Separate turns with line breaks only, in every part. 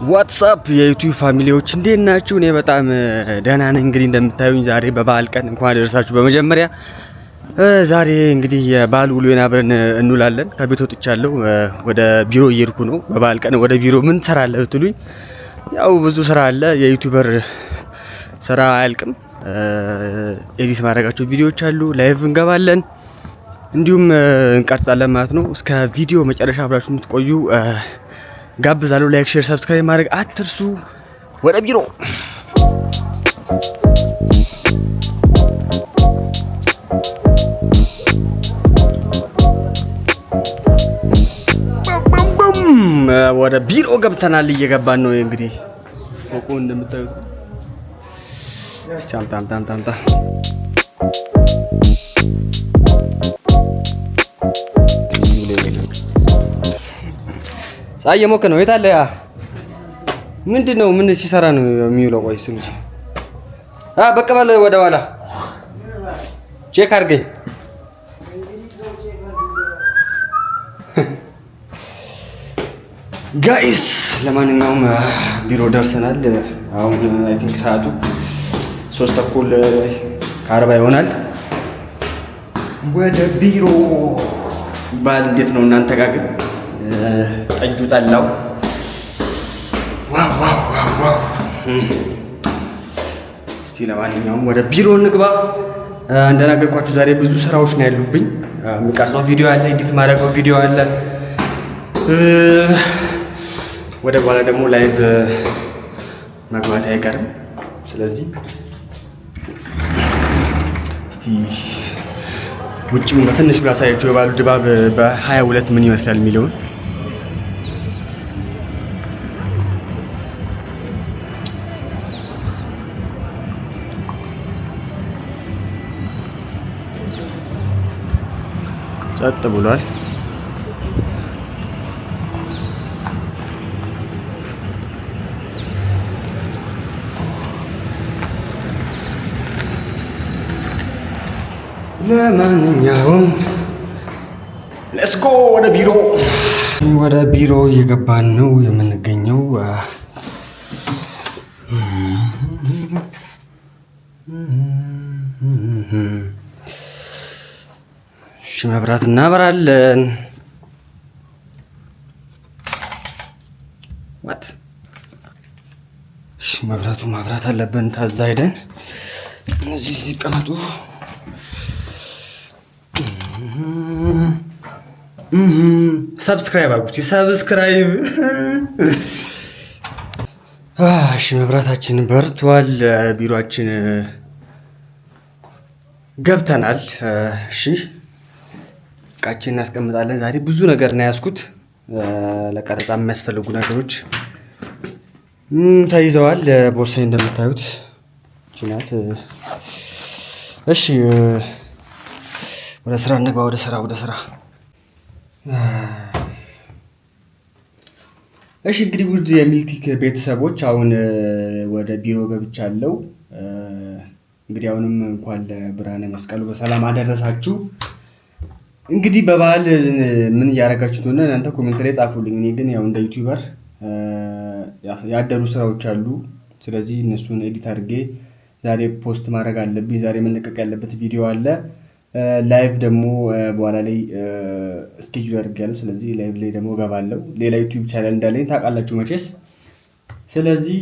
What's up የ YouTube family ዎች፣ እንዴት ናችሁ? እኔ በጣም ደህና ነኝ። እንግዲህ እንደምታዩኝ ዛሬ በበዓል ቀን እንኳን አደረሳችሁ። በመጀመሪያ ዛሬ እንግዲህ የበዓል ውሎዬን አብረን እንውላለን። ከቤት ወጥቻለሁ፣ ወደ ቢሮ እየሄድኩ ነው። በበዓል ቀን ወደ ቢሮ ምን ትሰራለህ ብትሉኝ፣ ያው ብዙ ስራ አለ። የ YouTuber ስራ አያልቅም። Edit ማድረጋቸው ቪዲዮዎች አሉ። Live እንገባለን፣ እንዲሁም እንቀርጻለን ማለት ነው። እስከ ቪዲዮ መጨረሻ አብራችሁ የምትቆዩ ጋብዛለሁ። Like፣ share፣ subscribe ማድረግ አትርሱ። ወደ ቢሮ። ወደ ቢሮ ገብተናል። እየገባን ነው እንግዲህ፣ ፎቁ እንደምታዩት። እስቲ አምጣ አምጣ አምጣ አምጣ። ፀሐይ እየሞቀ ነው። የት አለ ያ? ምንድን ነው? ምን ሲሰራ ነው የሚውለው? ቆይ እሱ ልጅ በቃ በል ወደ ኋላ check አድርገኝ። Guys፣ ለማንኛውም ቢሮ ደርሰናል። አሁን I think ሰዓቱ 3:40 ይሆናል። ወደ ቢሮ። በዓል እንዴት ነው እናንተ ጋር ግን? ጠጁ ጠላው? Wow wow wow wow! እስቲ ለማንኛውም ወደ ቢሮ እንግባ። እንደነገርኳችሁ ዛሬ ብዙ ስራዎች ነው ያሉብኝ። የሚቀርጸው ቪዲዮ አለ፣ edit ማድረገው ቪዲዮ አለ። ወደ በኋላ ደግሞ live መግባት አይቀርም። ስለዚህ እስቲ ውጭውን በትንሹ ላሳያችሁ፣ የበዓሉ ድባብ በ22 ምን ይመስላል የሚለውን። ጸጥ ብሏል። ለማንኛውም let's go ወደ ቢሮ። ወደ ቢሮ እየገባን ነው የምንገኘው። እሺ፣ መብራት እናበራለን። What? እሺ፣ መብራቱ ማብራት አለብን። ታዛ ሄደን እነዚህ ሲቀመጡ subscribe አድርጉት። Subscribe። እሺ፣ መብራታችን በርቷል። ቢሮአችን ገብተናል። እሺ፣ እቃችን እናስቀምጣለን። ዛሬ ብዙ ነገር ነው ያዝኩት። ለቀረጻ የሚያስፈልጉ ነገሮች ተይዘዋል። ቦርሳዬ እንደምታዩት ናት። እሺ፣ ወደ ስራ እንግባ። ወደ ስራ፣ ወደ ስራ። እሺ፣ እንግዲህ ውድ የሚልቲክ ቤተሰቦች፣ አሁን ወደ ቢሮ ገብቻለሁ። እንግዲህ አሁንም እንኳን ለብርሃነ መስቀሉ በሰላም አደረሳችሁ። እንግዲህ በበዓል ምን እያደረጋችሁ እንደሆነ እናንተ comment ላይ ጻፉልኝ። እኔ ግን ያው እንደ YouTuber ያደሩ ስራዎች አሉ። ስለዚህ እነሱን edit አድርጌ ዛሬ post ማድረግ አለብኝ። ዛሬ መለቀቅ ያለበት ቪዲዮ አለ። Live ደግሞ በኋላ ላይ schedule አድርጌያለሁ። ስለዚህ live ላይ ደግሞ እገባለሁ። ሌላ YouTube channel እንዳለኝ ታውቃላችሁ መቼስ። ስለዚህ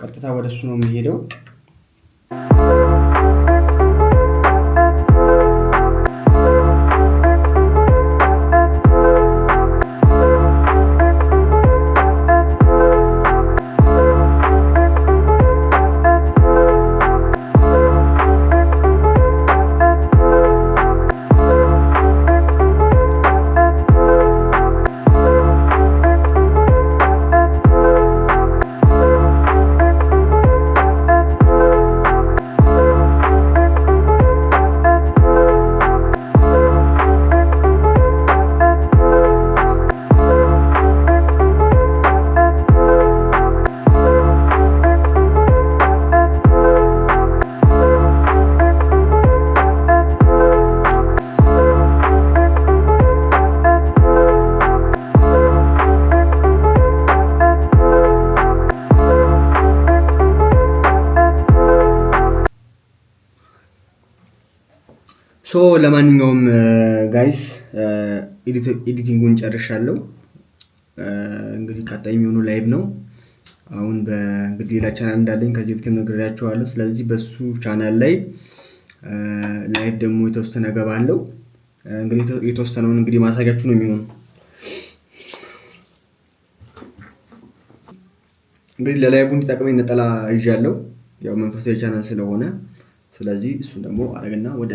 ቀጥታ ወደ እሱ ነው የሚሄደው። So ለማንኛውም guys editing ኡን ጨርሻለሁ። እንግዲህ ቀጣይ የሚሆነው live ነው። አሁን በእንግዲህ ሌላ ቻናል እንዳለኝ ከዚህ በፊትም ነግሬያችኋለሁ። ስለዚህ በሱ ቻናል ላይ live ደግሞ የተወሰነ እገባለሁ። እንግዲህ የተወሰነውን እንግዲህ ማሳያችሁ ነው የሚሆነው። እንግዲህ ለ live እንዲጠቅመኝ ነጠላ ይዣለሁ። ያው መንፈሳዊ ቻናል ስለሆነ ስለዚህ እሱን ደግሞ አረግና ወደ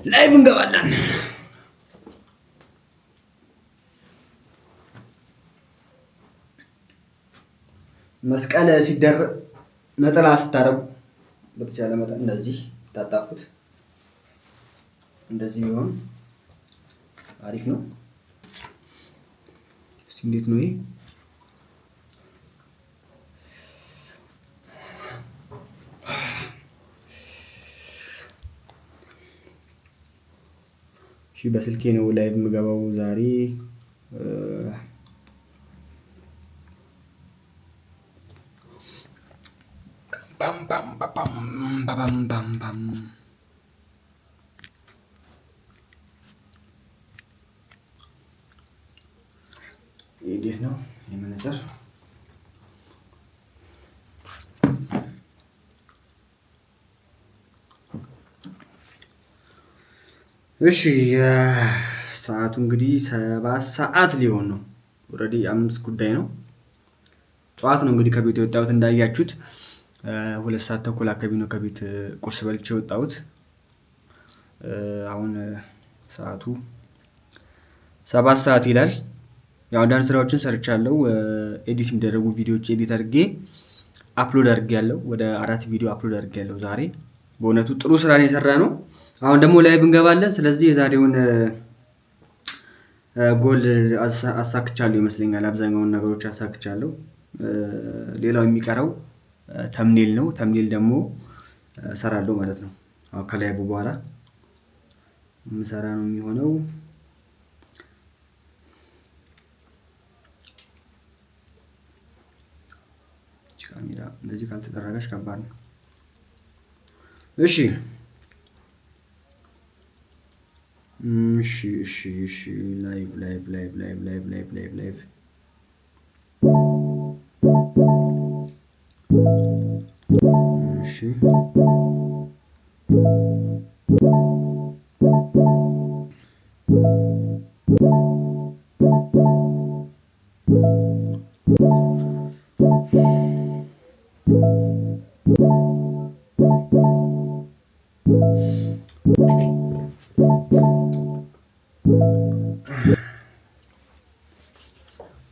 live እንገባለን። መስቀል ሲደረግ ነጠላ ስታረጉ በተቻለ መጠን እንደዚህ ታጣፉት፣ እንደዚህ ቢሆን አሪፍ ነው። እስቲ እንዴት ነው ይሄ? እሺ በስልኬ ነው live የምገባው ዛሬ። ባም ባም ባም ባም ባም ባም። እንዴት ነው የመነጽር? እሺ ሰዓቱ እንግዲህ 7 ሰዓት ሊሆን ነው። Already 5 ጉዳይ ነው። ጠዋት ነው እንግዲህ ከቤት የወጣሁት እንዳያችሁት 2 ሰዓት ተኩል አካባቢ ነው ከቤት ቁርስ በልቼ የወጣሁት። አሁን ሰዓቱ 7 ሰዓት ይላል። ያው አንዳንድ ስራዎችን ሰርቻለሁ። Edit የሚደረጉ ቪዲዮዎች edit አድርጌ upload አድርጌያለሁ። ወደ አራት ቪዲዮ upload አድርጌያለሁ ዛሬ። በእውነቱ ጥሩ ስራ ነው የሰራነው። አሁን ደግሞ live እንገባለን። ስለዚህ የዛሬውን ጎል አሳክቻለሁ ይመስለኛል። አብዛኛውን ነገሮች አሳክቻለሁ። ሌላው የሚቀረው thumbnail ነው። Thumbnail ደግሞ እሰራለሁ ማለት ነው። አሁን ከ live በኋላ የምሰራ ነው የሚሆነው። ካሜራ እንደዚህ ካልተጠረገች ከባድ ነው። እሺ፣ live live live live live live live live። እሺ።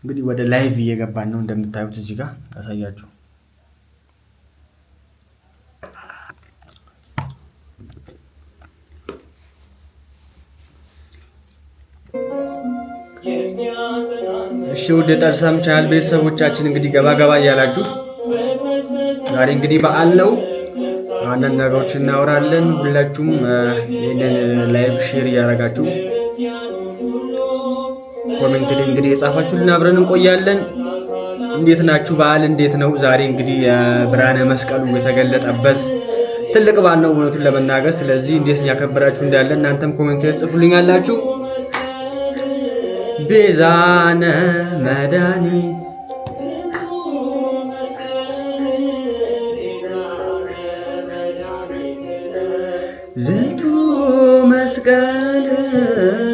እንግዲህ ወደ live እየገባን ነው እንደምታዩት እዚህ ጋር ያሳያችሁ። እሺ ውድ የጠርሳም ቻናል ቤተሰቦቻችን እንግዲህ ገባ ገባ እያላችሁ ዛሬ እንግዲህ በዓል ነው። አንዳንድ ነገሮች እናወራለን። ሁላችሁም ይህንን live share እያደረጋችሁ comment ላይ እንግዲህ የጻፋችሁልን አብረን እንቆያለን። እንዴት ናችሁ? በዓል እንዴት ነው? ዛሬ እንግዲህ የብርሃነ መስቀሉ የተገለጠበት ትልቅ በዓል ነው እውነቱን ለመናገር። ስለዚህ እንዴት እያከበራችሁ እንዳለ እናንተም comment ላይ ጽፉልኛላችሁ። ቤዛነ መድኃኒ ዝንቱ መስቀል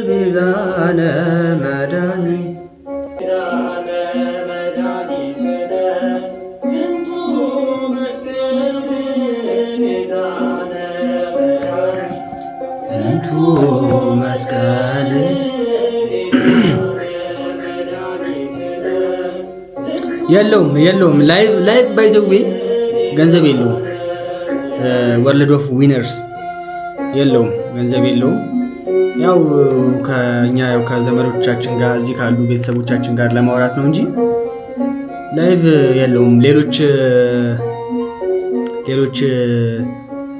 ቤዛነ መድኃኒ። ዝንቱ መስቀል። የለውም የለውም። Live by the way ገንዘብ የለውም። World of Winners የለውም፣ ገንዘብ የለውም። ያው ከኛ ያው ከዘመዶቻችን ጋር እዚህ ካሉ ቤተሰቦቻችን ጋር ለማውራት ነው እንጂ live የለውም። ሌሎች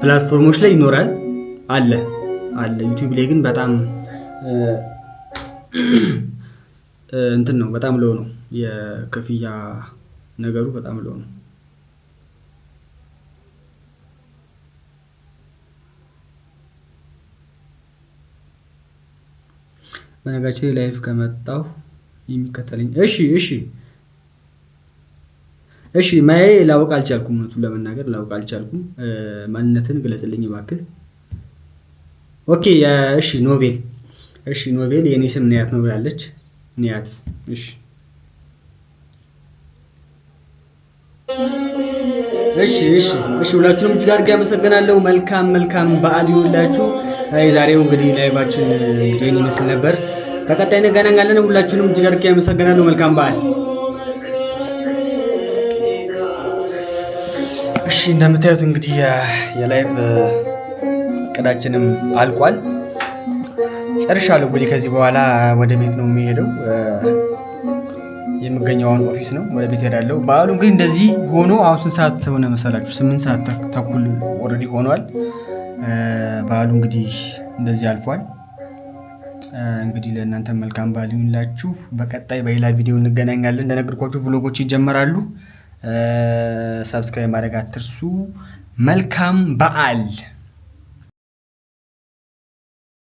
platform ኦች ላይ ይኖራል፣ አለ አለ። YouTube ላይ ግን በጣም እንትን ነው፣ በጣም low ነው የክፍያ ነገሩ፣ በጣም low ነው። በነገራችን ላይ live ከመጣሁ የሚከተለኝ፣ እሺ፣ ማዬ ላውቅ አልቻልኩም። እውነቱን ለመናገር ላውቅ አልቻልኩም። ማንነትን ግለጽልኝ እባክህ። Okay፣ እሺ ኖቬል፣ እሺ ኖቬል፣ የኔ ስም ንያት ነው ብላለች። ንያት፣ እሺ እሺ እሺ እሺ። ሁላችሁንም እጅግ አድርጌ አመሰግናለሁ። መልካም መልካም በዓል ይሁንላችሁ። የዛሬው እንግዲህ live ኣችን እንግዲህ ይህን ይመስል ነበር። በቀጣይ እንገናኛለን። ሁላችሁንም እጅግ አድርጌ አመሰግናለሁ። መልካም በዓል። እሺ፣ እንደምታዩት እንግዲህ የ live እቅዳችንም አልቋል። ጨርሻለሁ። እንግዲህ ከዚህ በኋላ ወደ ቤት ነው የሚሄደው። የምገኘው አሁን office ነው። ወደ ቤት ሄዳለሁ። በዓሉ እንግዲህ እንደዚህ ሆኖ አሁን ስንት ሰዓት ሆነ መሰላችሁ? 8 ሰዓት ተኩል already ሆኗል። በዓሉ እንግዲህ እንደዚህ አልፏል። እንግዲህ ለእናንተ መልካም በዓል ይሁንላችሁ። በቀጣይ በሌላ ቪዲዮ እንገናኛለን። እንደነገርኳችሁ vlog ኦች ይጀመራሉ። Subscribe ማድረግ አትርሱ። መልካም በዓል።